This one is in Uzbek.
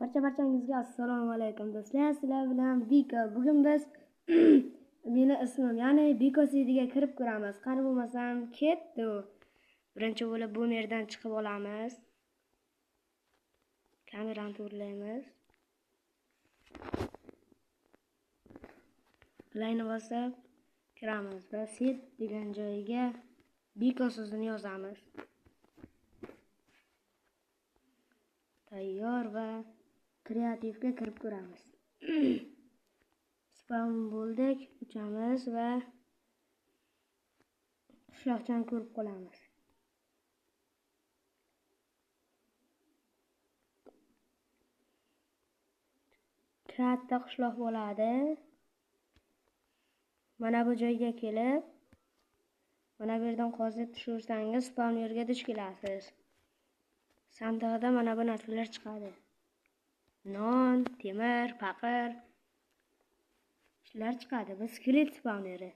Barcha-barchangizga assalomu alaykum do'stlar. Sizlar bilan Biko. Bugun biz meni ismim, ya'ni Biko Cityga kirib ko'ramiz. Qani bo'lmasam ketdi. Birinchi bo'lib bu yerdan chiqib olamiz. Kamerani to'g'rilaymiz. Playni bosib kiramiz va set degan joyiga Biko so'zini yozamiz. Tayyor va kreativga kirib ko'ramiz. Spam bo'ldik, uchamiz va qishloqchani ko'rib qolamiz. Katta qishloq bo'ladi. Mana bu joyga kelib, mana bu yerdan qozib tushirsangiz spawnerga duch kelasiz. Sandiqda mana bu narsalar chiqadi. Non, temir, paqir shular chiqadi. Bu skelet spawneri.